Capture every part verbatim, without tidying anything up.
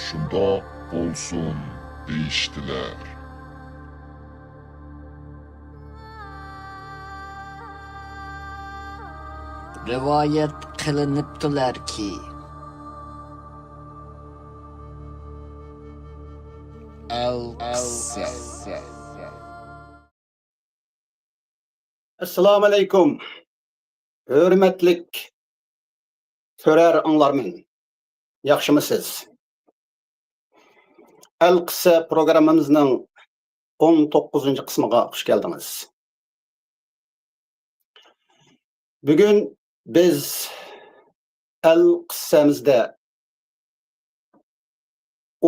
شۇنداق بولسۇن دېيىشتىلەر. رىۋايەت قىلىنىپتۇلەركى، ئەلقىسسە. ئەسسالامۇئەلەيكۇم، ھۆرمەتلىك كۆرەر ئاڭلارمەن، ياخشىمۇسىز؟ ئەلقىسسە پروگراممىمىزنىڭ ئون توققۇزىنچى قىسمىغا خۇش كەلدىڭىز. بۈگۈن بىز ئەلقىسسەمىزدە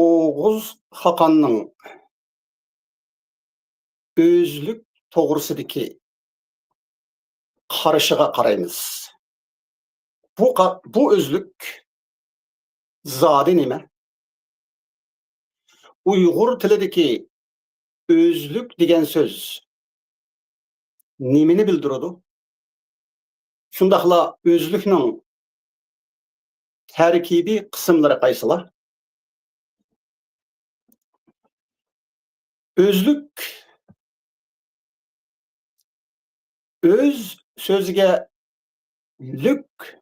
ئوغۇز خاقاننىڭ ئۆزلۈك توغرىسىدىكى قارىشىغا قارايمىز. بۇ قا-، بۇ ئۆزلۈك زادى نېمە؟ ئۇيغۇر تىلىدىكى ئۆزلۈك دېگەن سۆز نېمىنى بىلدۈرىدۇ؟ شۇنداقلا ئۆزلۈكنىڭ تەركىبىي قىسىملىرى قايسىلار؟ ئۆزلۈك، ئۆز سۆزىگە لۈك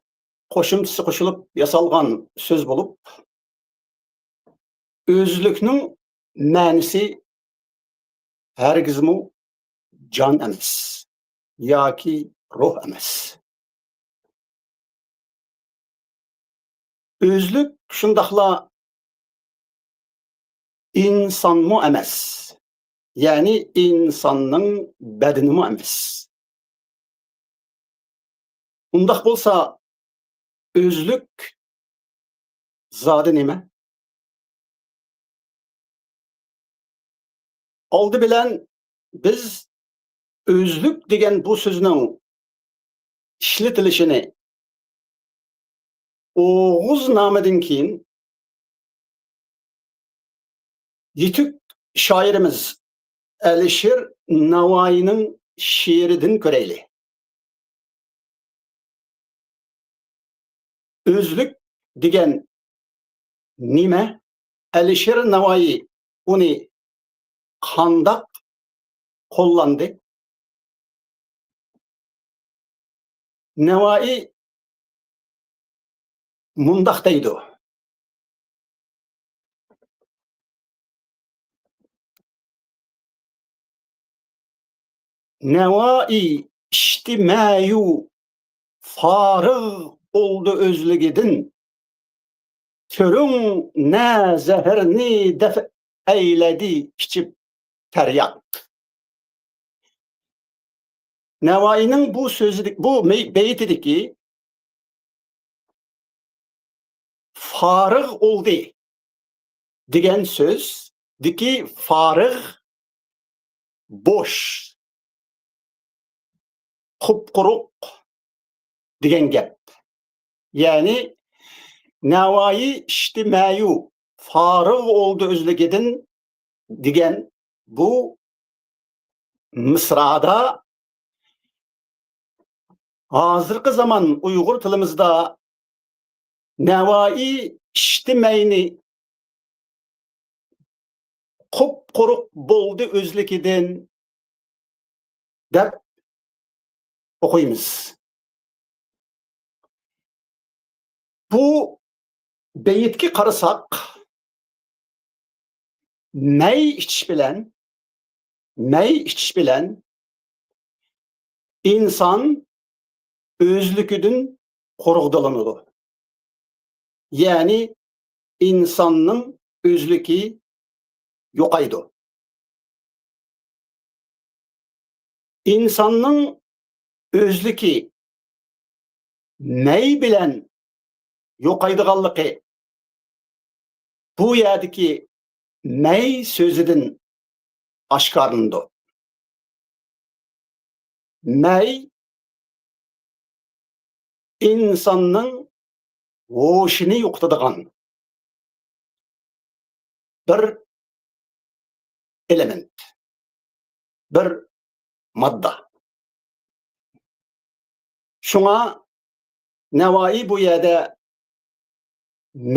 قوشۇمچىسى قوشۇلۇپ ياسالغان سۆز بولۇپ، ئۆزلۈكنىڭ مەنىسى ھەرگىزمۇ جان ئەمەس ياكى روھ ئەمەس. ئۆزلۈك شۇنداقلا ئىنسانمۇ ئەمەس، يەنى ئىنساننىڭ بەدىنىمۇ ئەمەس. ئۇنداق بولسا، ئۆزلۈك زادى نېمە؟ ئالدى بىلەن بىز ئۆزلۈك دېگەن بۇ سۆزنىڭ ئىشلىتىلىشىنى ئوغۇزنامىدىن كېيىن يېتۈك شائىرىمىز ئەلىشىر ناۋايىنىڭ شېئىرىدىن كۆرەيلى. ئۆزلۈك دېگەن نېمە؟ ئەلىشىر ناۋايى ئۇنى قانداق قوللاندى؟ نەۋائى مۇنداق دەيدۇ: نەۋائى ئىچتى مەيۇ، فارىغ بولدى ئۆزلۈكىدىن. كۆرۈڭ نە زەھەرنى دەف ئەيلەدى ئىچىپ تەرياق. نەۋائىنىڭ بۇ سۆزىدە-، بۇ مەي-، بەيتىدىكى فارىغ بولدى دېگەن سۆزدىكى فارىغ بوش، قۇپقۇرۇق دېگەن گەپ. يەنى نەۋائى ئىچتى مەيۇ، فارىغ بولدى ئۆزلۈكىدىن دېگەن بۇ مىسرادا ھازىرقى زامان ئۇيغۇر تىلىمىزدا نەۋائى ئىچتى مەينى، قۇپقۇرۇق بولدى ئۆزلۈكىدىن دەپ ئوقۇيمىز. بۇ بەيتكە قارىساق، مەي ئىچىش بىلەن، مەي ئىچىش بىلەن ئىنسان ئۆزلۈكىدىن قوغدىلىنىدۇ. يەنى ئىنساننىڭ ئۆزلۈكى يوقايدۇ. ئىنساننىڭ ئۆزلۈكى مەي بىلەن يوقايدىغانلىقى بۇ يەردىكى مەي سۆزىدىن ئاشكارىلىنىدۇ. مەي ئىنساننىڭ ھوشىنى يوقىتىدىغان بىر ئېلېمېنت، بىر ماددا. شۇڭا نەۋائى بۇ يەردە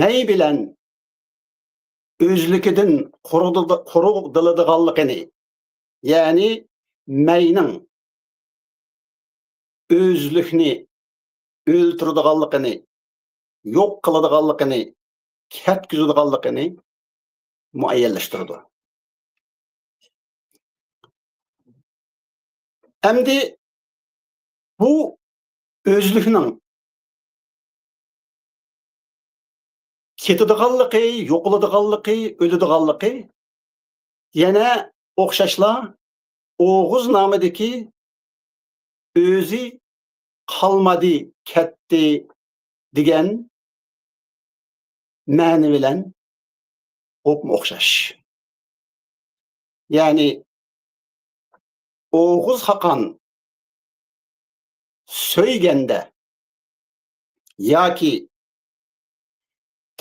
مەي بىلەن ئۆزلۈكىدىن قۇرۇلىدىغانلىقىنى، يەنى مەينىڭ ئۆزلۈكنى ئۆلتۈرىدىغانلىقىنى، يوق قىلىدىغانلىقىنى، كەتكۈزىدىغانلىقىنى مۇئەييەنلەشتۈرىدۇ. ئەمدى بۇ ئۆزلۈكنىڭ كېتىدىغانلىقى، يوقىلىدىغانلىقى، ئۆلىدىغانلىقى يەنە ئوخشاشلا ئوغۇزنامىدىكى «ئۆزى قالمىدى، كەتتى» دېگەن مەنە بىلەن ئوپمۇ ئوخشاش. يەنى ئوغۇز خاقان سۆيگەندە ياكى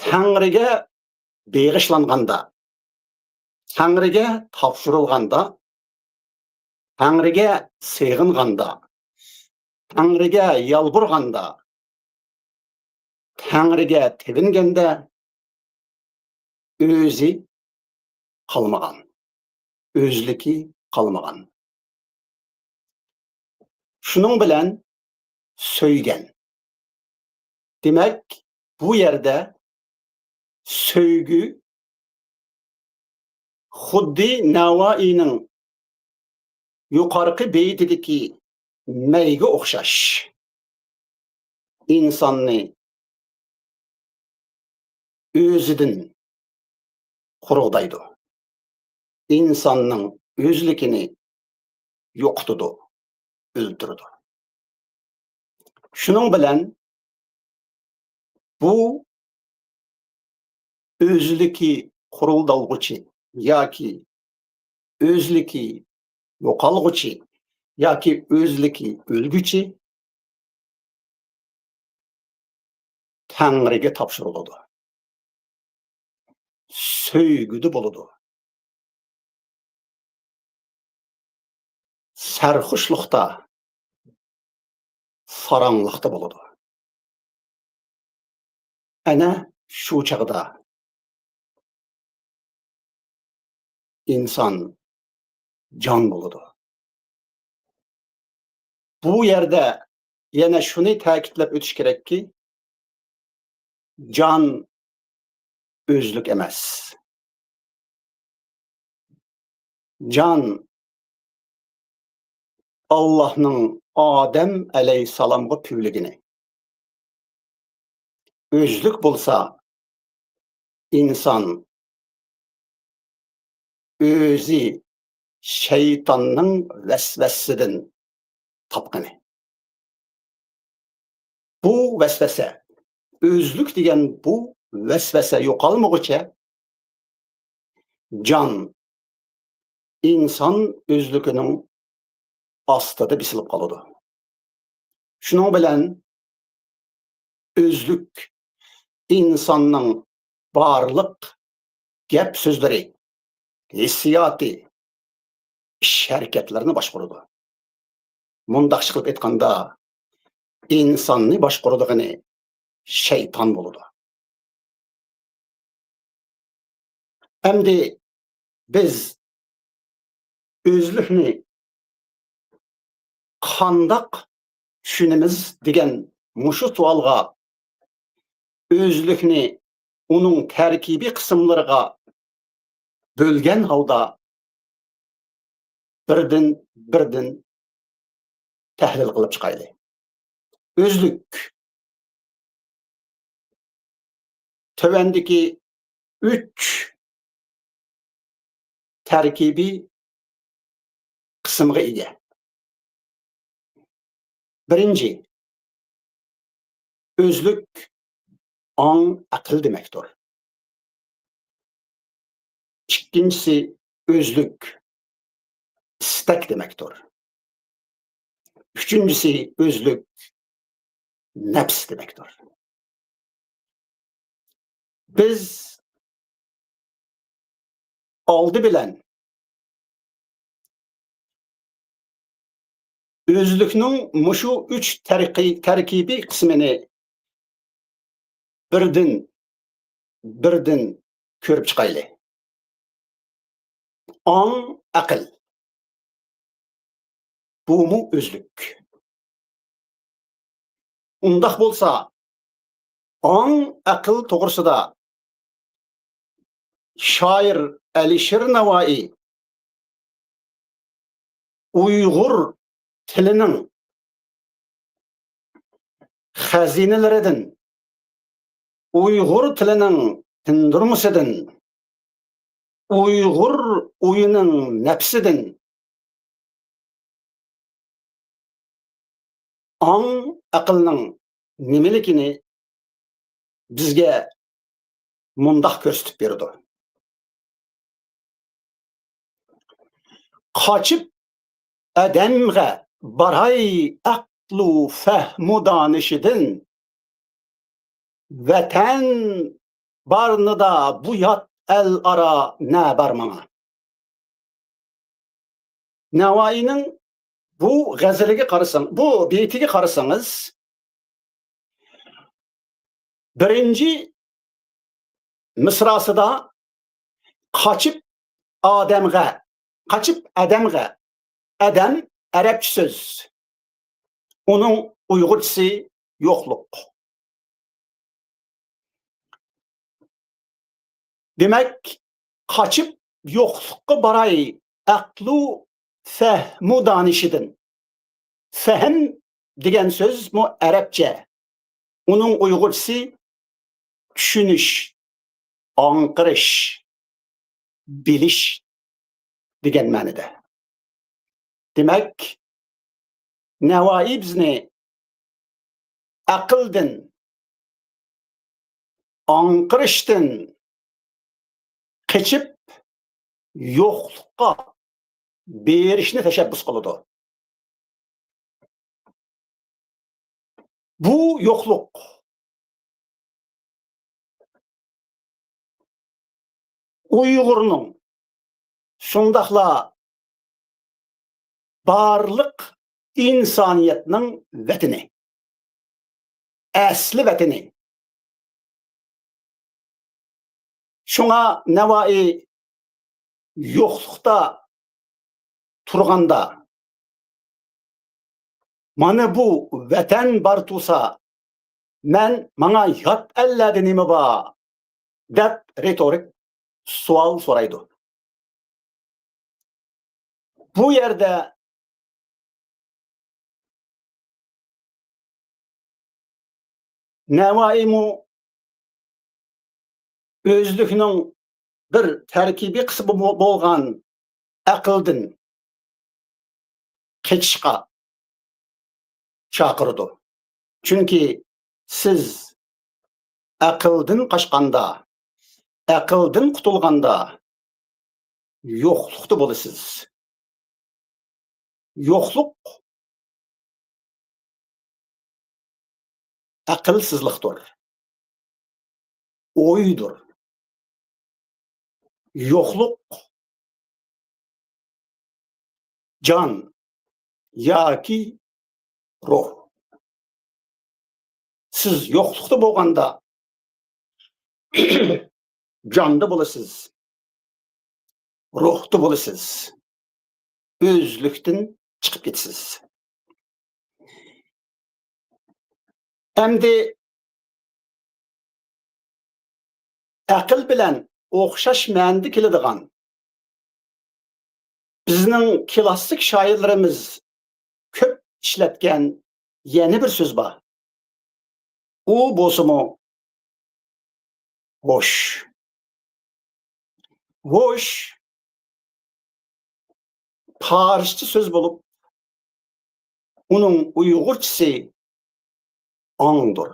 تەڭرىگە بېغىشلانغاندا، تەڭرىگە تاپشۇرۇلغاندا، تەڭرىگە سېغىنغاندا، تەڭرىگە يالۋۇرغاندا، تەڭرىگە تېۋىنگەندە ئۆزى قالمىغان، ئۆزلۈكى قالمىغان. شۇنىڭ بىلەن سۆيگەن. دېمەك، بۇ يەردە سۆيگۈ خۇددى نەۋائىينىڭ يۇقارقى بېيىتىدىكى مەيگە ئوخشاش، ئىنساننى ئۆزىدىن قۇرغۇدايدۇ. ئىنساننىڭ ئۆزلۈكىنى يوقىتىدۇ، ئۆلتۈرىدۇ. شۇنىڭ بىلەن بۇ ئۆزلۈكى قۇرۇلدالغۇچى ياكى ئۆزلۈكى يوقالغۇچى ياكى ئۆزلۈكى ئۆلگۈچى تەڭرىگە تاپشۇرۇلىدۇ. سۆيگۈدە بولىدۇ. سەرخۇشلۇقتا، ساراڭلىقتا بولىدۇ. ئەنە شۇ چاغدا ئىنسان جان بولىدۇ. بۇ يەردە يەنە شۇنى تەكىتلەپ ئۆتۈش كېرەككى، جان ئۆزلۈك ئەمەس. جان ئاللاھنىڭ ئادەم ئەلەيھىسسالامغا پۈۋلىگىنى. ئۆزلۈك بولسا ئىنسان ئۆزى شەيتاننىڭ ۋەسۋەسىسىدىن تاپقىنى. بۇ ۋەسۋەسە، ئۆزلۈك دېگەن بۇ ۋەسۋەسە يوقالمىغۇچە جان، ئىنسان ئۆزلۈكىنىڭ ئاستىدا بېسىلىپ قالىدۇ. شۇنىڭ بىلەن ئۆزلۈك ئىنساننىڭ بارلىق گەپ-سۆزلىرى، ھېسسىياتى، ئىش-ھەرىكەتلىرىنى باشقۇرىدۇ. مۇنداقچە قىلىپ ئېيتقاندا، ئىنساننى باشقۇرىدىغىنى شەيتان بولىدۇ. ئەمدى بىز ئۆزلۈكنى قانداق چۈشىنىمىز دېگەن مۇشۇ سوئالغا، ئۆزلۈكنى ئۇنىڭ تەركىبىي قىسىملىرىغا بۆلگەن ھالدا بىردىن، بىردىن تەھلىل قىلىپ چىقايلى. ئۆزلۈك تۆۋەندىكى ئۈچ تەركىبىي قىسىمغا ئىگە. بىرىنچى، ئۆزلۈك ئاڭ، ئەقىل دېمەكتۇر. ئىككىنچىسى، ئۆزلۈك ئىستەك دېمەكتۇر. ئۈچىنچىسى، ئۆزلۈك نەپس دېمەكتۇر. بىز ئالدى بىلەن ئۆزلۈكنىڭ مۇشۇ ئۈچ تەرقىي-، تەركىبىي قىسمىنى بىردىن، بىردىن كۆرۈپ چىقايلى. ئاڭ، ئەقىل. بۇمۇ ئۆزلۈك. ئۇنداق بولسا، ئاڭ، ئەقىل توغرىسىدا شائىر ئەلىشىر نەۋائى ئۇيغۇر تىلىنىڭ خەزىنىلىرىدىن، ئۇيغۇر تىلىنىڭ تىندۇرمىسىدىن، ئۇيغۇر ئۇيىنىڭ نەپسىدىن ئاڭ ئەقىلنىڭ نېمىلىكىنى بىزگە مۇنداق كۆرسىتىپ بېرىدۇ. قاچىپ ئادەمغە باراي ئەقلۇ فەھمۇ دانىشىدىن، ۋەتەن بارنىدا بۇ يات ئەل ئارا نە بار ماڭا. نەۋائىينىڭ بۇ غەزىلىگە قارىساڭ، بۇ بېيىتىگە قارىسىڭىز، بىرىنچى مىسراسىدا قاچىپ ئادەمغە، قاچىپ ئادەمغە، ئادەم ئەرەبچە سۆز، ئۇنىڭ ئۇيغۇرچىسى يوقلۇق. دېمەك، قاچىپ يوقلۇققا باراي ئەقلۇ فەھمۇ دانىشىدىن. فەھىم دېگەن سۆزمۇ ئەرەبچە. ئۇنىڭ ئۇيغۇرچىسى چۈشىنىش، ئاڭقىرىش، بىلىش دېگەن مەنىدە. دېمەك، نەۋائىي بىزنى ئەقىلدىن، ئاڭقىرىشتىن قېچىپ، يوقلۇققا بېرىشنى تەشەببۇس قىلىدۇ. بۇ يوقلۇق ئۇيغۇرنىڭ، شۇنداقلا بارلىق ئىنسانىيەتنىڭ ۋەتىنى، ئەسلى ۋەتىنى. شۇڭا نەۋائىي يوقلۇقتا تۇرغاندا، مانا بۇ ۋەتەن بار تۇرسا، مەن، ماڭا يات ئەللەردە نېمە بار؟ دەپ رېتورىك سوئال سورايدۇ. بۇ يەردە نەۋائىيمۇ ئۆزلۈكنىڭ بىر تەركىبىي قىسمى بو-، بولغان ئەقىلدىن قېچىشقا چاقىرىدۇ. چۈنكى سىز ئەقىلدىن قاچقاندا، ئەقىلدىن قۇتۇلغاندا يوقلۇقتا بولىسىز. يوقلۇق ئەقىلسىزلىقتۇر، ئويدۇر. يوقلۇق جان ياكى روھ. سىز يوقلۇقتا بولغاندا جاندا بولىسىز، روھتا بولىسىز، ئۆزلۈكتىن چىقىپ كېتىسىز. ئەمدى ئەقىل بىلەن ئوخشاش مەنىدە كېلىدىغان، بىزنىڭ كلاسسىك شائىرلىرىمىز كۆپ ئىشلەتكەن يەنە بىر سۆز بار. ئۇ بولسىمۇ ھوش. ھوش پارسچە سۆز بولۇپ، ئۇنىڭ ئۇيغۇرچىسى ئاڭدۇر.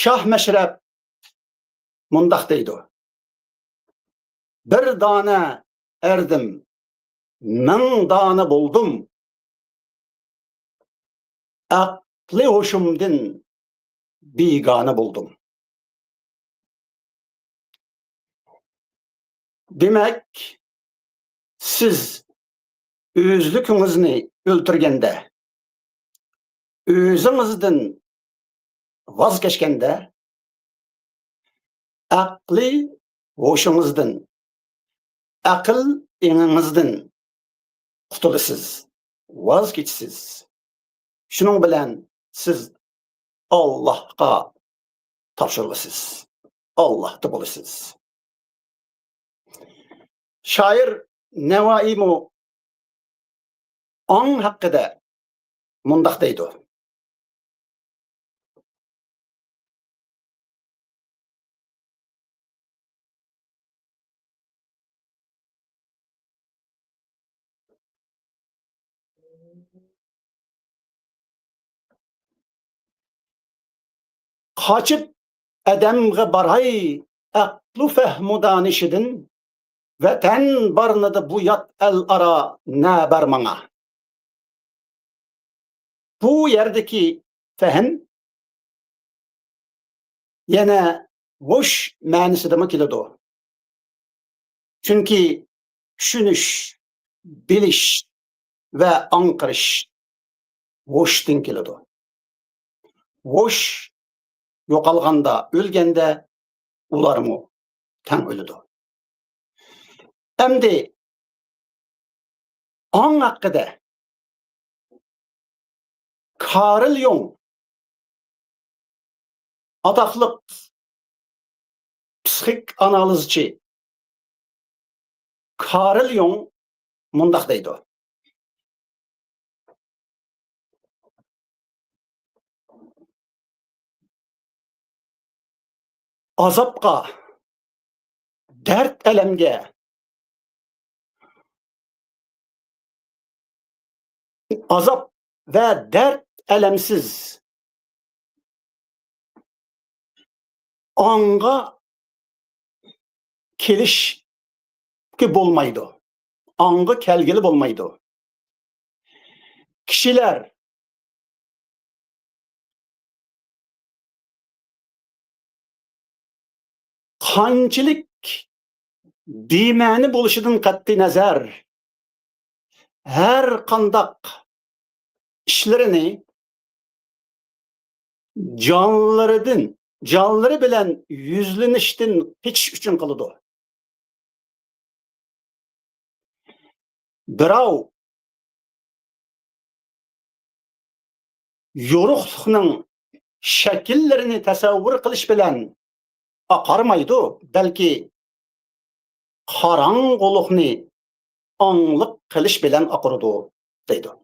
شاھ مەشرەپ مۇنداق دەيدۇ: بىر دانە ئەردىم، مىڭ دانە بولدۇم. ئەقلى ھوشۇمدىن بىگانە بولدۇم. دېمەك، سىز ئۆزلۈكىڭىزنى ئۆلتۈرگەندە، ئۆزىڭىزدىن ۋاز كەچكەندە، ئەقلىي ھوشىڭىزدىن، ئەقىل ئېڭىڭىزدىن قۇتۇلىسىز، ۋاز كېچىسىز. شۇنىڭ بىلەن سىز ئاللاھقا تاپشۇرۇلىسىز، ئاللاھتا بولىسىز. شائىر نەۋائىمۇ ئاڭ ھەققىدە مۇنداق دەيدۇ. قاچىپ ئەدەمغا باراي، ئەقلۇ فەھمۇ دانىشىدىن، ۋەتەن بارنىدا بۇ يات ئەل ئارا نە بار ماڭا. بۇ يەردىكى فەھىم يەنە ھوش مەنىسىدىمۇ كېلىدۇ. چۈنكى چۈشىنىش، بىلىش ۋە ئاڭقىرىش ھوشتىن كېلىدۇ. ھوش يوقالغاندا، ئۆلگەندە ئۇلارمۇ تەڭ ئۆلىدۇ. ئەمدى ئاڭ ھەققىدە كارل يۇڭ ئاتاقلىق پسىخىك ئانالىزچى كارل يۇڭ مۇنداق دەيدۇ. ئازابقا، دەرد-ئەلەمگە، ئازاب ۋە دەرد-ئەلەمسىز ئاڭغا كېلىشكە بولمايدۇ. ئاڭغا كەلگىلى بولمايدۇ. كىشىلەر قانچىلىك بىمەنە بولۇشىدىن قەتئىينەزەر، ھەر قانداق ئىشلىرىنى جانلىرىدىن، جانلىرى بىلەن يۈزلىنىشتىن قېچىش ئۈچۈن قىلىدۇ. بىراۋ يورۇقلۇقنىڭ شەكىللىرىنى تەسەۋۋۇر قىلىش بىلەن ئاقارمايدۇ، بەلكى قاراڭغۇلۇقنى ئاڭلىق قىلىش بىلەن ئاقىرىدۇ، دەيدۇ.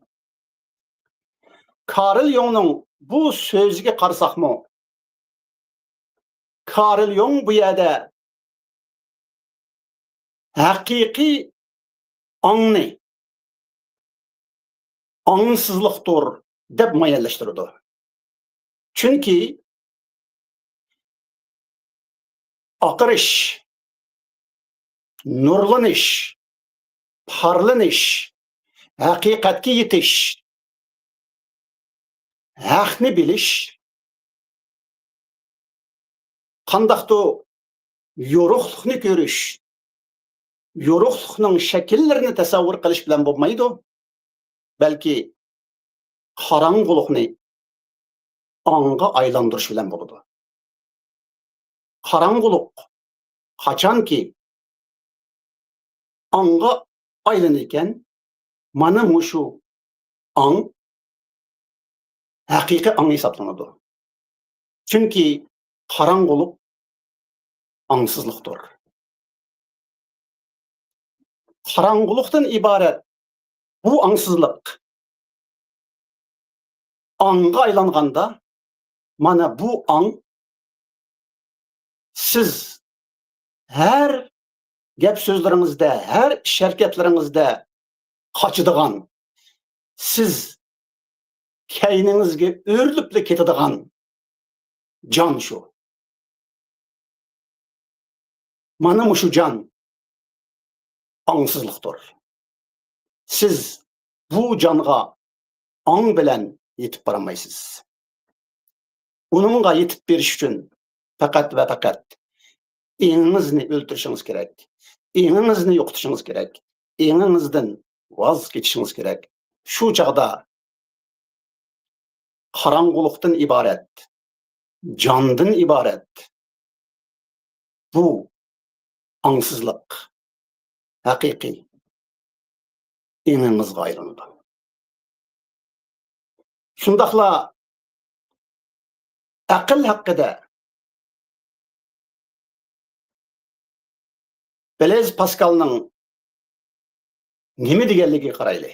كارل يۇڭنىڭ بۇ سۆزىگە قارىساقمۇ، كارل يۇڭ بۇ يەردە ھەقىقىي ئاڭنى ئاڭسىزلىقتۇر دەپ مۇئەييەنلەشتۈرىدۇ. چۈنكى ئاقىرىش، نۇرلىنىش، پارلىنىش، ھەقىقەتكە يېتىش، ھەقنى بىلىش، قانداقتۇ يورۇقلۇقنى كۆرۈش، يورۇقلۇقنىڭ شەكىللىرىنى تەسەۋۋۇر قىلىش بىلەن بولمايدۇ، بەلكى قاراڭغۇلۇقنى ئاڭغا ئايلاندۇرۇش بىلەن بولىدۇ. قاراڭغۇلۇق قاچانكى ئاڭغا ئايلىنىدىكەن، مانا مۇشۇ ئاڭ ھەقىقىي ئاڭ ھېسابلىنىدۇ. چۈنكى قاراڭغۇلۇق ئاڭسىزلىقتۇر. قاراڭغۇلۇقتىن ئىبارەت بۇ ئاڭسىزلىق ئاڭغا ئايلانغاندا، مانا بۇ ئاڭ سىز ھەر گەپ سۆزلىرىڭىزدە، ھەر ئىش ھەرىكەتلىرىڭىزدە قاچىدىغان، سىز كەينىڭىزگە ئۆرۈلۈپلا كېتىدىغان جان شۇ. مانا مۇشۇ جان ئاڭسىزلىقتۇر. سىز بۇ جانغا ئاڭ بىلەن يېتىپ بارالمايسىز. ئۇنىڭغا يېتىپ بېرىش ئۈچۈن پەقەت ۋە پەقەت ئېڭىڭىزنى ئۆلتۈرۈشىڭىز كېرەك. ئېڭىڭىزنى يوقىتىشىڭىز كېرەك. ئېڭىڭىزدىن ۋاز كېچىشىڭىز كېرەك. شۇ چاغدا قاراڭغۇلۇقتىن ئىبارەت، جاندىن ئىبارەت بۇ ئاڭسىزلىق ھەقىقىي ئېڭىمىزغا ئايلىنىدۇ. شۇنداقلا ئەقىل ھەققىدە بلېز پاسكالنىڭ نېمە دېگەنلىكىگە قارايلى.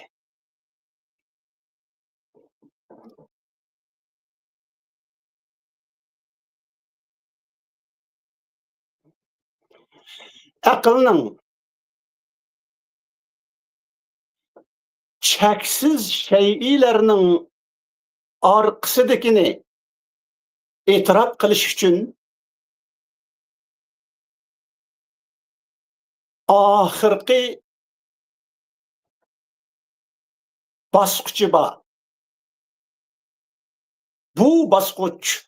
ئەقىلنىڭ چەكسىز شەيئىلەرنىڭ ئارقىسىدىكىنى ئېتىراپ قىلىش ئۈچۈن ئاخىرقى باسقۇچى بار. بۇ باسقۇچ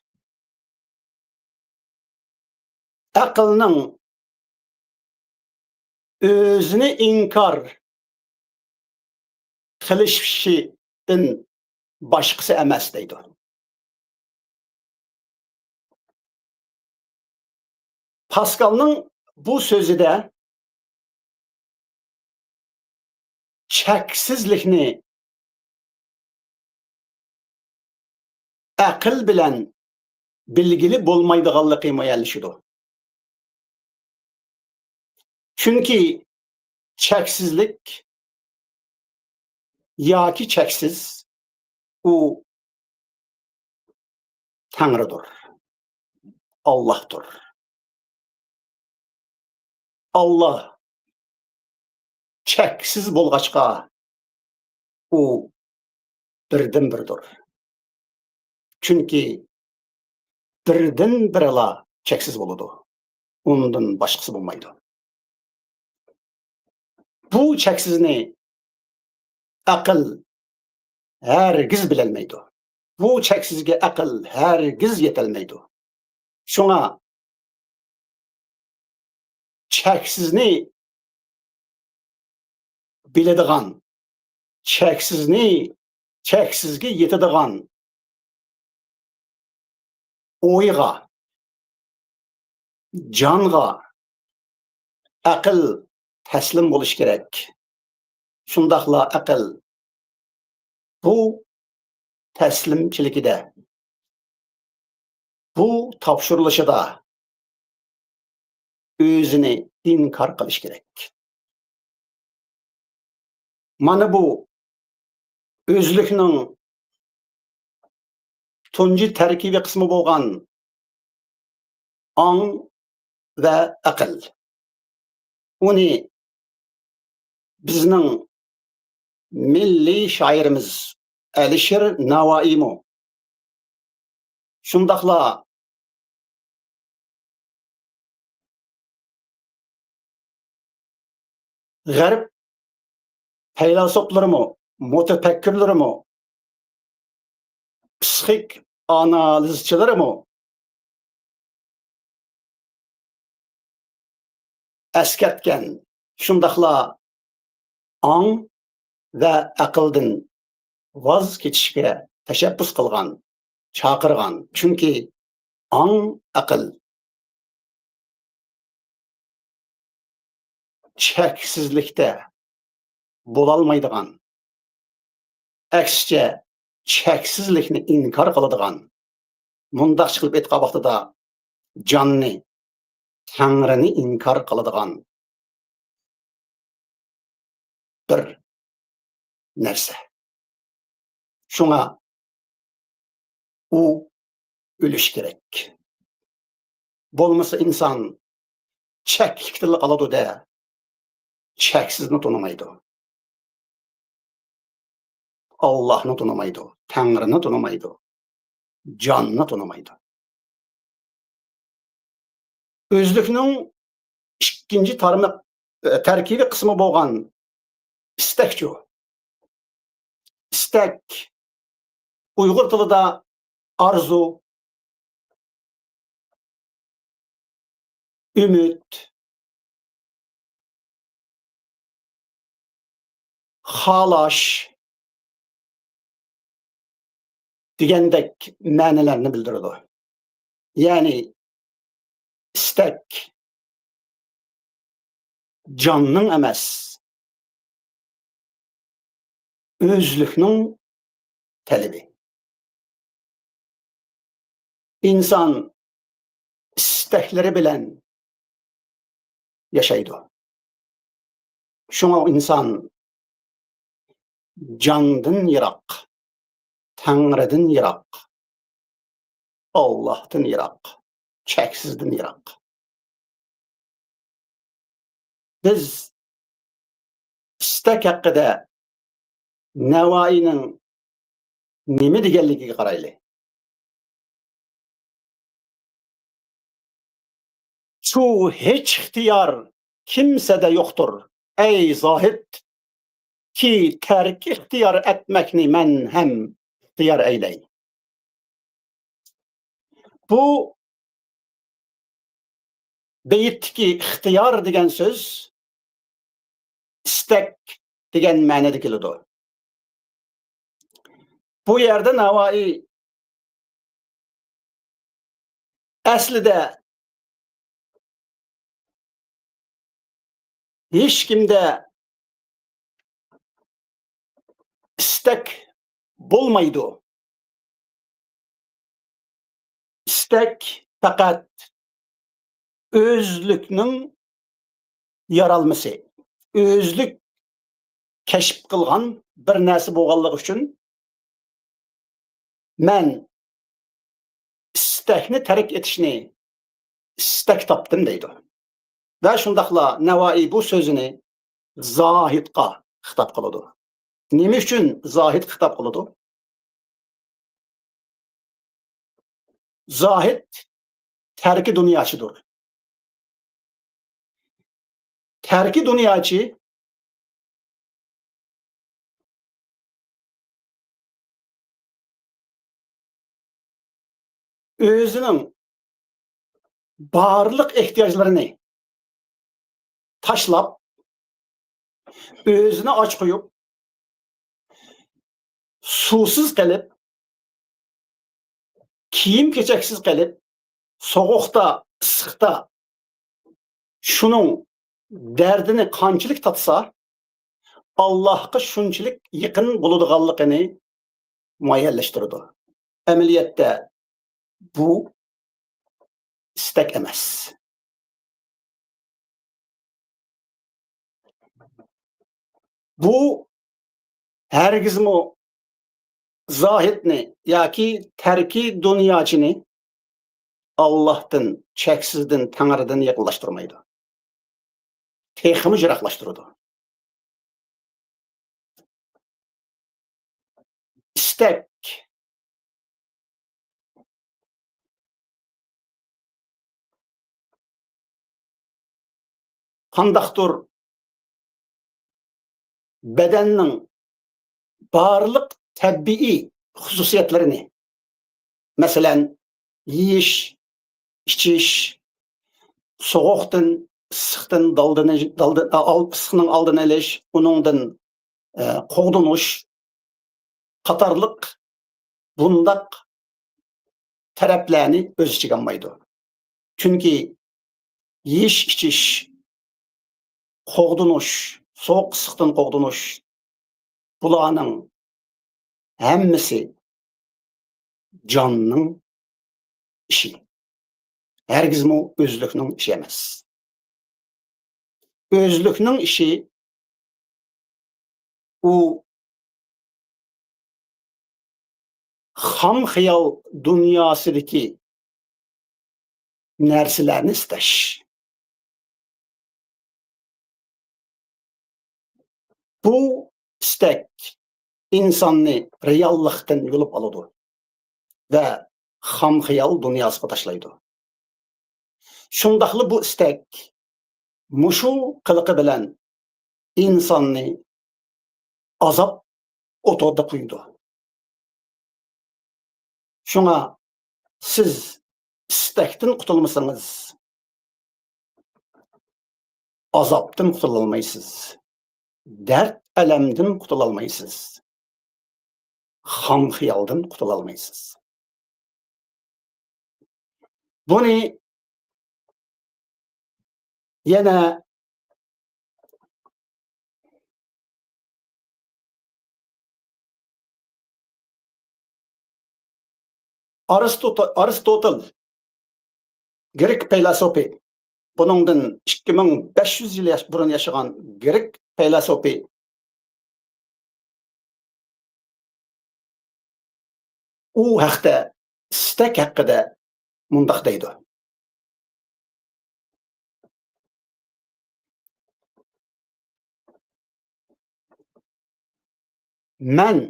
ئەقىلنىڭ ئۆزىنى ئىنكار قىلىشىدىن باشقىسى ئەمەس دەيدۇ. پاسكالنىڭ بۇ سۆزىدە چەكسىزلىكنى ئەقىل بىلەن بىلگىلى بولمايدىغانلىقى مۇئەييەنلىشىدۇ. چۈنكى چەكسىزلىك ياكى چەكسىز، ئۇ تەڭرىدۇر، ئاللاھتۇر. ئاللا چەكسىز بولغاچقا، ئۇ بىردىنبىردۇر. چۈنكى بىردىنبىرىلا چەكسىز بولىدۇ. ئۇندىن باشقىسى بولمايدۇ. بۇ چەكسىزنى ئەقىل ھەرگىز بىلەلمەيدۇ. بۇ چەكسىزگە ئەقىل ھەرگىز يېتەلمەيدۇ. شۇڭا چەكسىزنى بىلىدىغان، چەكسىزنى، چەكسىزگە يېتىدىغان ئويغا، جانغا ئەقىل تەسلىم بولۇشى كېرەك. شۇنداقلا ئەقىل بۇ تەسلىمچىلىكىدە، بۇ تاپشۇرۇلۇشىدا ئۆزىنى ئىنكار قىلىش كېرەك. مانا بۇ ئۆزلۈكنىڭ تۇنجى تەركىبىي قىسمى بولغان ئاڭ ۋە ئەقىل. ئۇنى بىزنىڭ مىللىي شائىرىمىز ئەلىشىر ناۋائىيمۇ، شۇنداقلا غەرب پەيلاسوپلىرىمۇ، مۇتەپەككۇرلىرىمۇ، پسىخىك ئانالىزچىلىرىمۇ ئەسكەرتكەن، شۇنداقلا ئاڭ ۋە ئەقىلدىن ۋاز كېچىشكە تەشەببۇس قىلغان، چاقىرغان. چۈنكى ئاڭ، ئەقىل چەكسىزلىكتە بولالمايدىغان، ئەكسىچە، چەكسىزلىكنى ئىنكار قىلىدىغان، مۇنداقچە قىلىپ ئېيتقان ۋاقتىدا جاننى، تەڭرىنى ئىنكار قىلىدىغان بىر نەرسە. شۇڭا ئۇ ئۆلۈشى كېرەك. بولمىسا ئىنسان چەكلىكتىنلا قالىدۇ-دە، چەكسىزنى تونۇمايدۇ. ئاللاھنى تونۇمايدۇ، تەڭرىنى تونۇمايدۇ، جاننى تونۇمايدۇ. ئۆزلۈكنىڭ ئىككىنچى تارماق، تەركىبىي قىسمى بولغان ئىستەكچۇ؟ ئىستەك ئۇيغۇر تىلىدا ئارزۇ، ئۈمىد، خالاش دېگەندەك مەنىلەرنى بىلدۈرىدۇ. يەنى ئىستەك، جاننىڭ ئەمەس، ئۆزلۈكنىڭ تەلىپى. ئىنسان ئىستەكلىرى بىلەن ياشايدۇ. شۇڭا ئىنسان جاندىن يىراق، تەڭرىدىن يىراق، ئاللاھتىن يىراق، چەكسىزدىن يىراق. بىز ئىستەك ھەققىدە نەۋائىينىڭ نېمە دېگەنلىكىگە قارايلى. شۇ ھېچ ئىختىيار كىمسىدە يوقتۇر، ئەي زاھىد، كى تەركى ئىختىيار ئەتمەكنى مەن ھەم ئىختىيار ئەيلەي. بۇ بېيىتتىكى ئىختىيار دېگەن سۆز ئىستەك دېگەن مەنىدە كېلىدۇ. بۇ يەردە نەۋائىي ئەسلىدە ھېچكىمدە ئىستەك بولمايدۇ. ئىستەك پەقەت ئۆزلۈكنىڭ يارالمىسى، ئۆزلۈك كەشىپ قىلغان بىر نەرسە بولغانلىقى ئۈچۈن، مەن ئىستەكنى تەرك ئېتىشنى ئىستەك تاپتىم دەيدۇ. ۋە شۇنداقلا نەۋائىي بۇ سۆزىنى زاھىدقا خىتاب قىلىدۇ. نېمە ئۈچۈن زاھىدقا خىتاب قىلىدۇ؟ زاھىد تەركى دۇنياچىدۇر. تەركى دۇنياچى ئۆزىنىڭ بارلىق ئېھتىياجلىرىنى تاشلاپ، ئۆزىنى ئاچ قويۇپ، سۇسىز قېلىپ، كىيىم-كېچەكسىز قېلىپ، سوغۇقتا، ئىسسىقتا شۇنىڭ دەردىنى قانچىلىك تارتسا، ئاللاھقا شۇنچىلىك يېقىن بولىدىغانلىقىنى مۇئەييەنلەشتۈرىدۇ. ئەمەلىيەتتە بۇ ئىستەك ئەمەس. بۇ ھەرگىزمۇ زاھىدنى ياكى تەركى دۇنياچىنى ئاللاھتىن، چەكسىزدىن، تەڭرىدىن يېقىنلاشتۇرمايدۇ. تېخىمۇ يىراقلاشتۇرىدۇ. ئىستەك. قانداقتۇر بەدەننىڭ بارلىق تەبىئىي خۇسۇسىيەتلىرىنى، مەسىلەن، يېيىش، ئىچىش، سوغۇقتىن، ئىسسىقتىن دالدىنى-، دالدى-، ئال-، ئىسسىقنىڭ ئالدىنى ئېلىش، ئۇنىڭدىن، ئە، قوغدىنىش قاتارلىق بۇنداق تەرەپلەرنى ئۆز ئىچىگە ئالمايدۇ. چۈنكى يېيىش، ئىچىش، قوغدىنىش، سوغۇق ئىسسىقتىن قوغدىنىش، بۇلارنىڭ ھەممىسى جاننىڭ ئىشى. ھەرگىزمۇ ئۆزلۈكنىڭ ئىشى ئەمەس. ئۆزلۈكنىڭ ئىشى ئۇ خام خىيال دۇنياسىدىكى نەرسىلەرنى ئىستەش. بۇ ئىستەك ئىنساننى رېئاللىقتىن يۇلۇپ ئالىدۇ ۋە خام خىيال دۇنياسىغا تاشلايدۇ. شۇنداقلا بۇ ئىستەك مۇشۇ قىلىقى بىلەن ئىنساننى ئازاب ئوتىدا قويىدۇ. شۇڭا سىز ئىستەكتىن قۇتۇلمىسىڭىز، ئازابتىن قۇتۇلالمايسىز. دەرد-ئەلەمدىن قۇتۇلالمايسىز. خام خىيالدىن قۇتۇلالمايسىز. بۇنى يەنە ئارستوت-، ئارستوتل، گرېك پەيلاسوپى، بۇنىڭدىن ئىككى مىڭ بەش يۈز يىل ياش-، بۇرۇن ياشىغان گرېك پەيلاسوپى، ئۇ ھەقتە، ئىستەك ھەققىدە مۇنداق دەيدۇ: مەن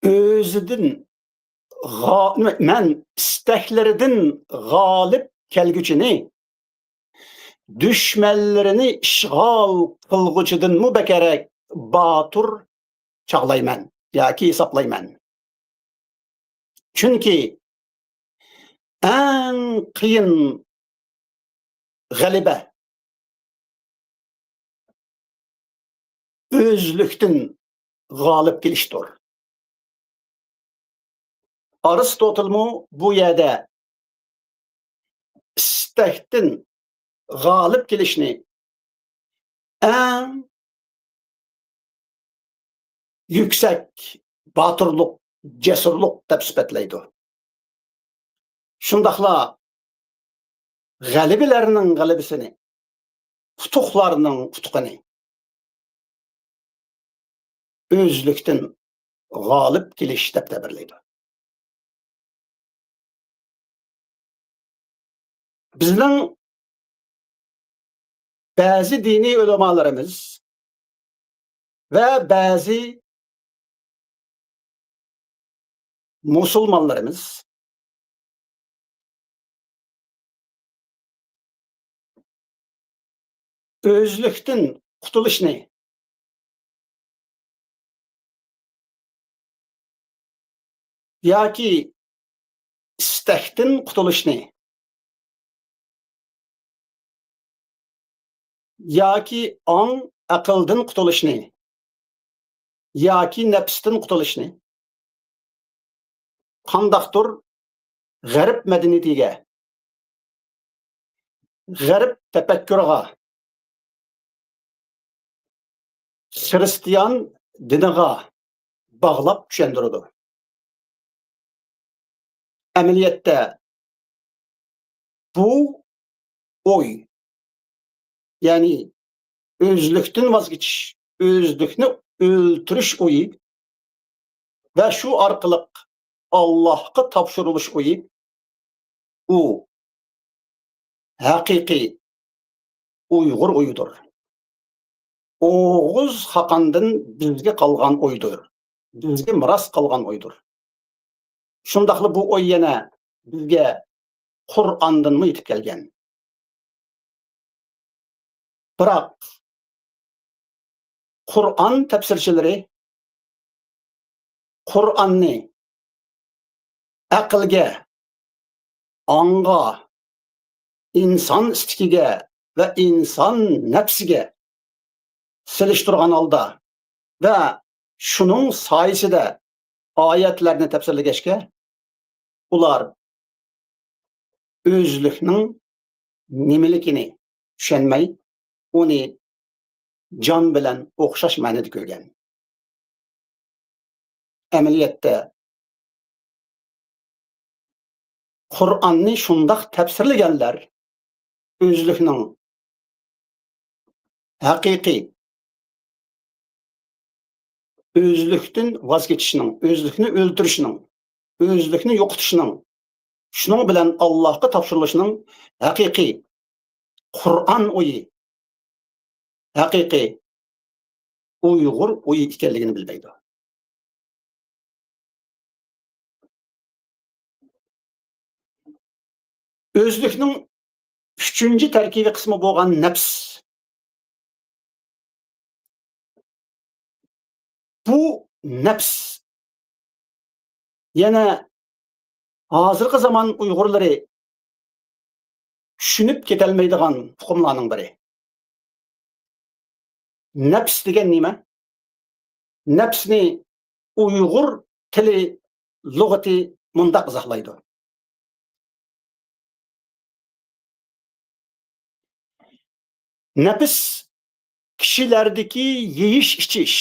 ئۆزىدىن غا-، مەن ئىستەكلىرىدىن غالىب كەلگۈچىنى دۈشمەنلىرىنى ئىشغال قىلغۇچىدىنمۇ بەكرەك باتۇر چاغلايمەن ياكى ھېسابلايمەن. چۈنكى ئەڭ قىيىن غەلىبە ئۆزلۈكتىن غالىب كېلىشتۇر. ئارستوتلمۇ بۇ يەردە ئىستەكتىن غالىب كېلىشنى ئەڭ يۈكسەك باتۇرلۇق، جەسۇرلۇق دەپ سۈپەتلەيدۇ. شۇنداقلا غەلىبىلەرنىڭ غەلىبىسىنى، ئۇتۇقلارنىڭ ئۇتۇقىنى ئۆزلۈكتىن غالىب كېلىش دەپ تەبىرلەيدۇ. بىزنىڭ بەزى دىنىي ئۆلىمالىرىمىز ۋە بەزى مۇسۇلمانلىرىمىز ئۆزلۈكتىن قۇتۇلۇشنى ياكى ئىستەكتىن قۇتۇلۇشنى ياكى ئاڭ، ئەقىلدىن قۇتۇلۇشنى ياكى نەپستىن قۇتۇلۇشنى قانداقتۇر غەرب مەدەنىيىتىگە، غەرب تەپەككۇرىغا، خىرىستىيان دىنىغا باغلاپ چۈشەندۈرىدۇ. ئەمەلىيەتتە بۇ ئوي، يەنى ئۆزلۈكتىن ۋاز كېچىش، ئۆزلۈكنى ئۆلتۈرۈش ئويى ۋە شۇ ئارقىلىق ئاللاھقا تاپشۇرۇلۇش ئويى، ئۇ ھەقىقىي ئۇيغۇر ئويىدۇر. ئوغۇز خاقاندىن بىزگە قالغان ئويدۇر. بىزگە مىراس قالغان ئويدۇر. شۇنداقلا بۇ ئوي يەنە بىزگە قۇرئاندىنمۇ يېتىپ كەلگەن. بىراق، قۇرئان تەپسىرچىلىرى قۇرئاننى ئەقىلگە، ئاڭغا، ئىنسان ئىستىكىگە ۋە ئىنسان نەپسىگە سېلىشتۇرغان ھالدا ۋە شۇنىڭ سايىسىدە ئايەتلەرنى تەپسىرلىگەچكە، ئۇلار ئۆزلۈكنىڭ نېمىلىكىنى چۈشەنمەي، ئۇنى جان بىلەن ئوخشاش مەنىدە كۆرگەن. ئەمەلىيەتتە، قۇرئاننى شۇنداق تەپسىرلىگەنلەر، ئۆزلۈكنىڭ ھەقىقىي، ئۆزلۈكتىن ۋاز كېچىشنىڭ، ئۆزلۈكنى ئۆلتۈرۈشنىڭ، ئۆزلۈكنى يوقىتىشنىڭ، شۇنىڭ بىلەن ئاللاھقا تاپشۇرۇلۇشنىڭ ھەقىقىي قۇرئان ئويى، ھەقىقىي ئۇيغۇر ئويى ئىكەنلىكىنى بىلمەيدۇ. ئۆزلۈكنىڭ ئۈچىنچى تەركىبىي قىسمى بولغان نەپس. بۇ نەپس يەنە ھازىرقى زامان ئۇيغۇرلىرى چۈشىنىپ كېتەلمەيدىغان ئۇقۇملارنىڭ بىرى. نەپس دېگەن نېمە؟ نەپسنى ئۇيغۇر تىلى لۇغىتى مۇنداق ئىزاھلايدۇ. نەپس كىشىلەردىكى يېيىش-ئىچىش،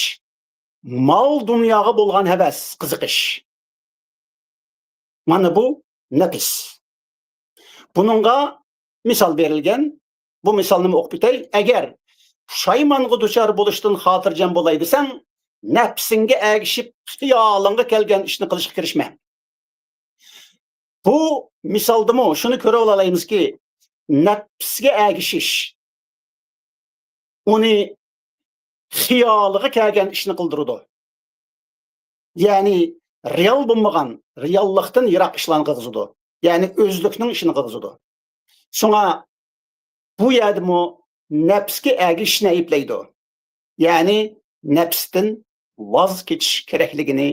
مال دۇنياغا بولغان ھەۋەس، قىزىقىش. مانا بۇ نەپس. بۇنىڭغا مىسال بېرىلگەن. بۇ مىسالنىمۇ ئوقۇپ ئۆتەي. ئەگەر پۇشايمانغا دۇچار بولۇشتىن خاتىرجەم بولاي دېسەڭ، نەپسىڭگە ئەگىشىپ خىيالىڭغا كەلگەن ئىشنى قىلىشقا كىرىشمە. بۇ مىسالدىمۇ شۇنى كۆرۈۋالالايمىزكى، نەپسكە ئەگىشىش ئۇنى خىيالىغا كەلگەن ئىشنى قىلدۇرىدۇ. يەنى رېئال بولمىغان، رېئاللىقتىن يىراق ئىشلارنى قىلغۇزىدۇ. يەنى ئۆزلۈكنىڭ ئىشىنى قىلغۇزىدۇ. شۇڭا بۇ يەردىمۇ نەپسكە ئەگىشىشنى ئەيىبلەيدۇ. يەنى نەپستىن ۋاز كېچىش كېرەكلىكىنى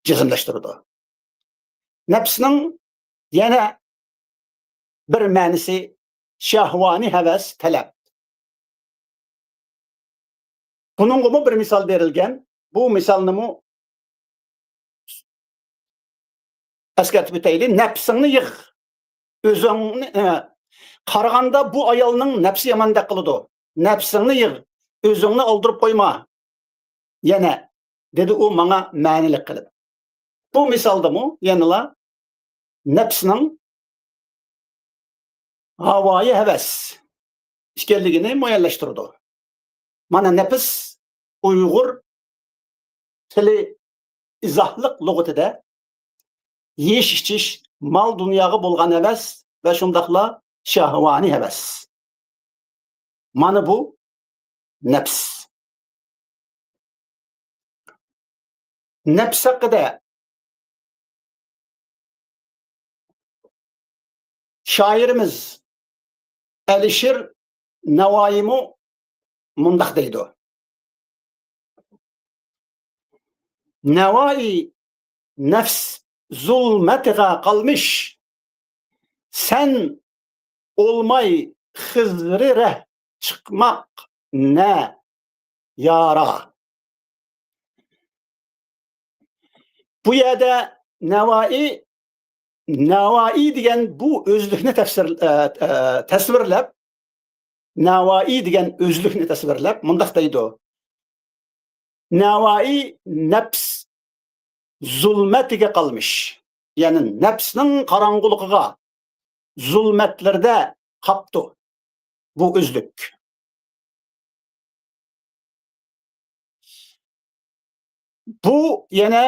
جەزملەشتۈرىدۇ. نەپسنىڭ يەنە بىر مەنىسى شەھۋانىي ھەۋەس، تەلەپ. بۇنىڭغىمۇ بىر مىسال بېرىلگەن. بۇ مىسالنىمۇ ئەسكەرتىپ ئۆتەيلى. نەپسىڭنى يىغ. ئۆزۈڭنى، ئە، قارىغاندا بۇ ئايالنىڭ نەپسى ياماندەك قىلىدۇ. نەپسىڭنى يىغ. ئۆزۈڭنى ئالدۇرۇپ قويما. يەنە، دېدى ئۇ ماڭا مەنىلىك قىلىپ. بۇ مىسالدىمۇ يەنىلا نەپسنىڭ ھاۋايى ھەۋەس ئىكەنلىكىنى مۇئەييەنلەشتۈرىدۇ. مانا، نەپس ئۇيغۇر تىلى ئىزاھلىق لۇغىتىدە يېيىش-ئىچىش، مال-دۇنياغا بولغان ھەۋەس ۋە شۇنداقلا شەھۋانىي ھەۋەس. مانا بۇ نەپس. نەپس ھەققىدە شائىرىمىز ئەلىشىر نەۋائىيمۇ مۇنداق دەيدۇ. نەۋائىي نەپس زۇلمەتىغا قالمىش، سەن ئولماي خىزرىرە چىقماق نە يارا. بۇ يەردە نەۋائىي، نەۋائىي دېگەن بۇ ئۆزلۈكنى تەپسىر-، ئە، ئە، تەسۋىرلەپ، نەۋائىي دېگەن ئۆزلۈكنى تەسۋىرلەپ مۇنداق دەيدۇ: نەۋائىي نەپس زۇلمەتىگە قالمىش. يەنى نەپسنىڭ قاراڭغۇلۇقىغا، زۇلمەتلىرىدە قاپتۇ بۇ ئۆزلۈك. بۇ يەنە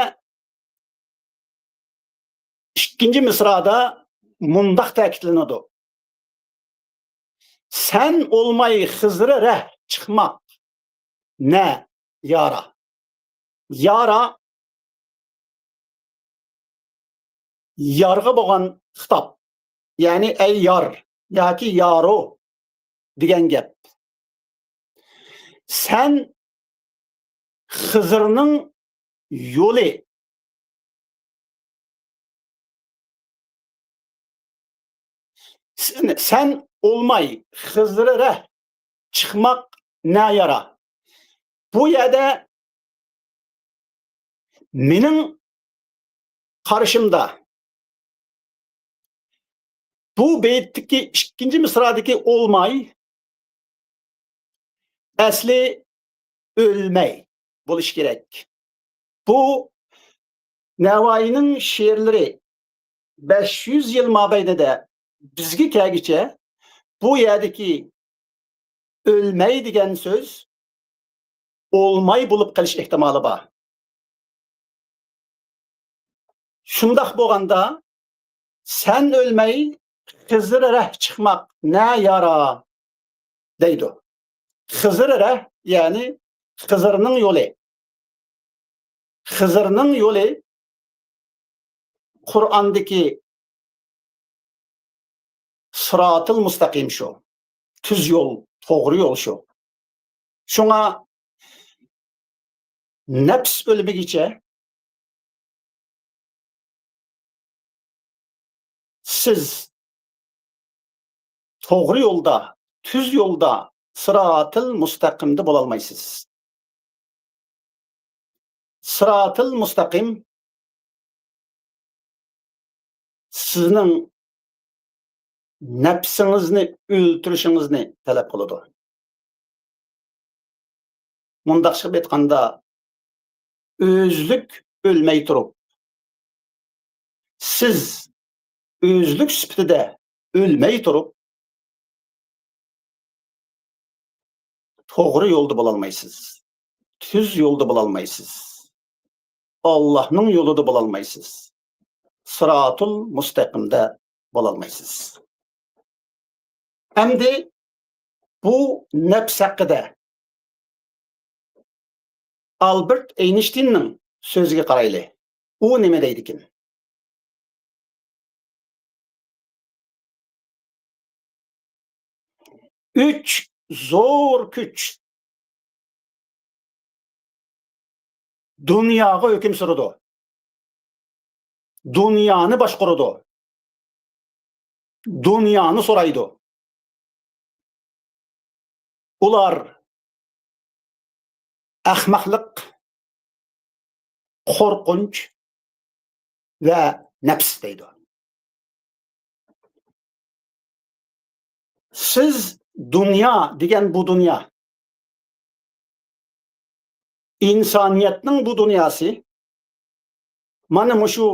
ئىككىنچى مىسرادا مۇنداق تەكىتلىنىدۇ: سەن ئولماي خىزرىرە چىقماق نە يارا. يارا، يارغا بولغان خىتاب. يەنى، ئەي يار ياكى يارو دېگەن گەپ. سەن خىزىرنىڭ يولى، سەن، سەن ئولماي خىزىرىرە چىقماق نە يارا. بۇ يەردە مېنىڭ قارىشىمدا، بۇ بېيىتتىكى ئىككىنچى مىسرادىكى ئولماي ئەسلى ئۆلمەي بولۇشى كېرەك. بۇ نەۋائىينىڭ شېئىرلىرى بەش يۈز يىل مابەينىدە بىزگە كەلگۈچە بۇ يەردىكى ئۆلمەي دېگەن سۆز ئولماي بولۇپ قېلىش ئېھتىمالى بار. شۇنداق بولغاندا، سەن ئۆلمەي خىزىرىرە چىقماق نە يارا دەيدۇ. خىزىرىرە، يەنى خىزىرنىڭ يولى. خىزىرنىڭ يولى قۇرئاندىكى سىراتىل مۇستەقىم شۇ. تۈز يول، توغرا يول شۇ. شۇڭا نەپس ئۆلمىگۈچە سىز توغرا يولدا، تۈز يولدا، سىراتىل مۇستەقىمدە بولالمايسىز. سىراتىل مۇستەقىم سىزنىڭ نەپسىڭىزنى ئۆلتۈرۈشىڭىزنى تەلەپ قىلىدۇ. مۇنداقچە قىلىپ ئېيتقاندا، ئۆزلۈك ئۆلمەي تۇرۇپ، سىز ئۆزلۈك سۈپىتىدە ئۆلمەي تۇرۇپ، توغرا يولدا بولالمايسىز. تۈز يولدا بولالمايسىز. ئاللاھنىڭ يولىدا بولالمايسىز. سىراتۇل مۇستەقىمدە بولالمايسىز. ئەمدى بۇ نەپس ھەققىدە ئالبېرت ئەينشتىيننىڭ سۆزىگە قارايلى. ئۇ نېمە دەيدىكىن؟ ئۈچ زور كۈچ دۇنياغا ھۆكۈم سۈرىدۇ. دۇنيانى باشقۇرىدۇ. دۇنيانى سورايدۇ. ئۇلار ئەخمەقلىق، قورقۇنچ ۋە نەپس دەيدۇ. سىز دۇنيا دېگەن بۇ دۇنيا، ئىنسانىيەتنىڭ بۇ دۇنياسى مانا مۇشۇ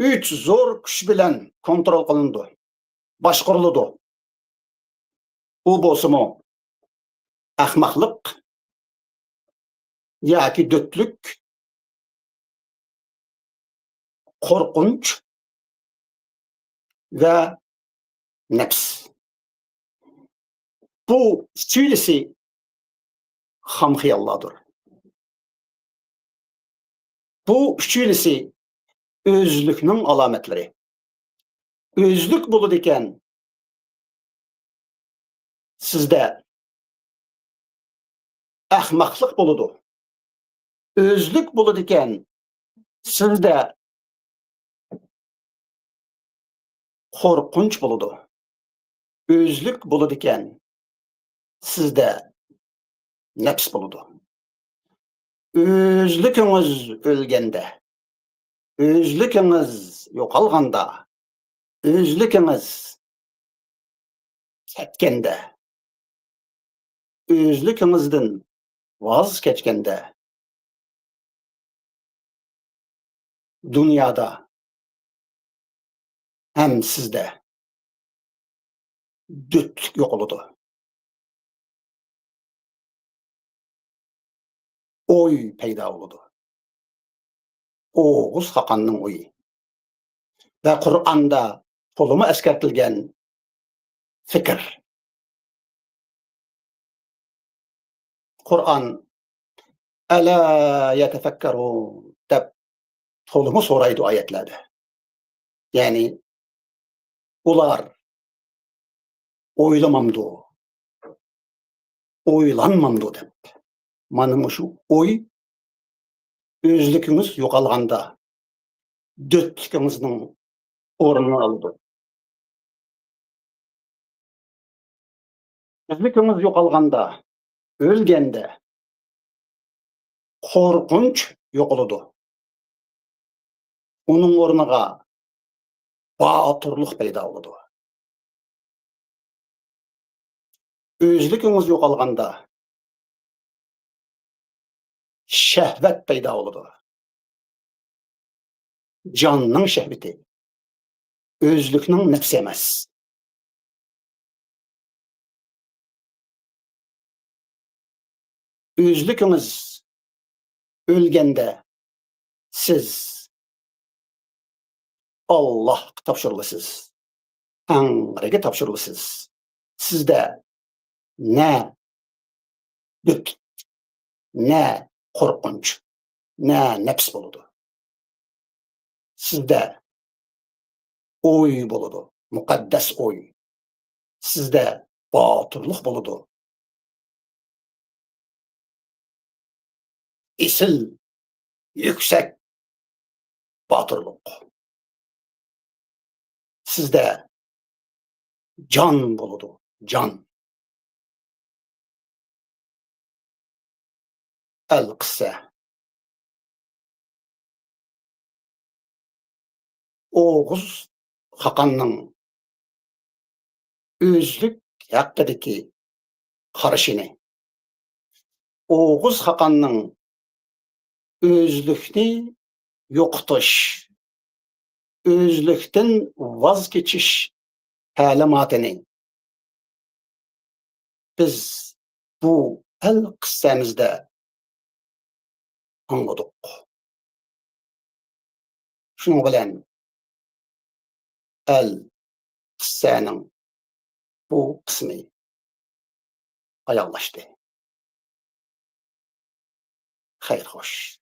ئۈچ زور كۈچ بىلەن كونترول قىلىنىدۇ، باشقۇرۇلىدۇ. ئۇ بولسىمۇ ئەخمەقلىق ياكى دۆتلۈك، قورقۇنچ ۋە نەپس. بۇ ئۈچىلىسى خام خىياللاردۇر. بۇ ئۈچىلىسى ئۆزلۈكنىڭ ئالامەتلىرى. ئۆزلۈك بولىدىكەن سىزدە ئەخمەقلىق بولىدۇ. ئۆزلۈك بولىدىكەن سىزدە قورقۇنچ بولىدۇ. ئۆزلۈك بولىدىكەن سىزدە نەپس بولىدۇ. ئۆزلۈكىڭىز ئۆلگەندە، ئۆزلۈكىڭىز يوقالغاندا، ئۆزلۈكىڭىز كەتكەندە، ئۆزلۈكىڭىزدىن ۋاز كەچكەندە، دۇنيادا ھەم سىزدە دۆتلۈك يوقىلىدۇ. ئوي پەيدا بولىدۇ. ئوغۇز خاقاننىڭ ئويى. ۋە قۇرئاندا تولىمۇ ئەسكەرتىلگەن پىكىر. قۇرئان «ئەلا يەتەفەككەرۇن» دەپ تولىمۇ سورايدۇ ئايەتلەردە. يەنى ئۇلار ئويلىمامدۇ، ئويلانمامدۇ دەپ. مانا مۇشۇ ئوي ئۆزلۈكىڭىز يوقالغاندا، دۆتلۈكىڭىزنىڭ ئورنىنى ئالىدۇ. ئۆزلۈكىڭىز يوقالغاندا، ئۆلگەندە قورقۇنچ يوقىلىدۇ. ئۇنىڭ ئورنىغا باتۇرلۇق پەيدا بولىدۇ. ئۆزلۈكىڭىز يوقالغاندا شەھۋەت پەيدا بولىدۇ. جاننىڭ شەھۋىتى. ئۆزلۈكنىڭ نەپسى ئەمەس. ئۆزلۈكىڭىز ئۆلگەندە سىز ئاللاھقا تاپشۇرۇلىسىز. تەڭرىگە تاپشۇرۇلىسىز. سىزدە نە دۆت، نە قورقۇنچ، نە نەپس بولىدۇ. سىزدە ئوي بولىدۇ، مۇقەددەس ئوي. سىزدە باتۇرلۇق بولىدۇ. ئېسىل، يۈكسەك باتۇرلۇق. سىزدە جان بولىدۇ، جان. ئەلقىسسە، ئوغۇز خاقاننىڭ ئۆزلۈك ھەققىدىكى قارىشىنى، ئوغۇز خاقاننىڭ ئۆزلۈكنى يوقىتىش، ئۆزلۈكتىن ۋاز كېچىش تەلىماتىنى بىز بۇ ئەل قىسسەمىزدە ئاڭلىدۇق. شۇنىڭ بىلەن ئەل قىسسەنىڭ بۇ قىسمى ئاياغلاشتى. خەير خوش.